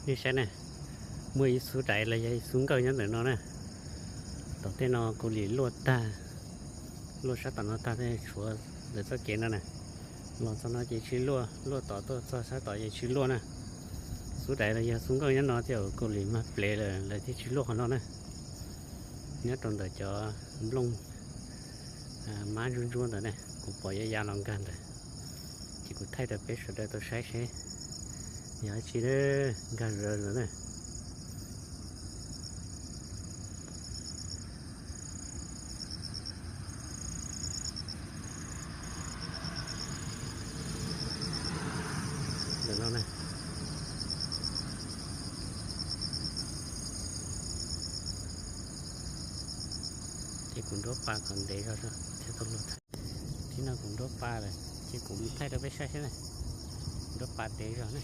Nej saib na, muaj ib xub daiv los yog ib xub nkawj nyob ntawm no na. Tom tej no kuv lim luaj tag, luaj sab tom no tag, tshuav ntawm txoj kev no na. Los txog no ces tsis luaj, luaj tom tuaj txog sab tom ces tsis luaj na. Xub daiv los yog xub nkawj nyob no thiaj kuv lim mag plev lawm, lawv thiaj tsis luaj qhov no na. Nyob rau ntawm cov nplooj mab ntsuab ntsuab ntawd ne, kuv pom ya ya los nkag ntawd, ces kuv thaij rau peb sawv daws tau saib seb yog dab tsi nkag zom zaws na. Ntawm no na, ces kuv nruab pa kom ntev zog thiaj tau luag thaij. Thib no kuv nruab pa lawm ces kuv mus thaij rau peb saib seb na. Nruab pa ntev zog na.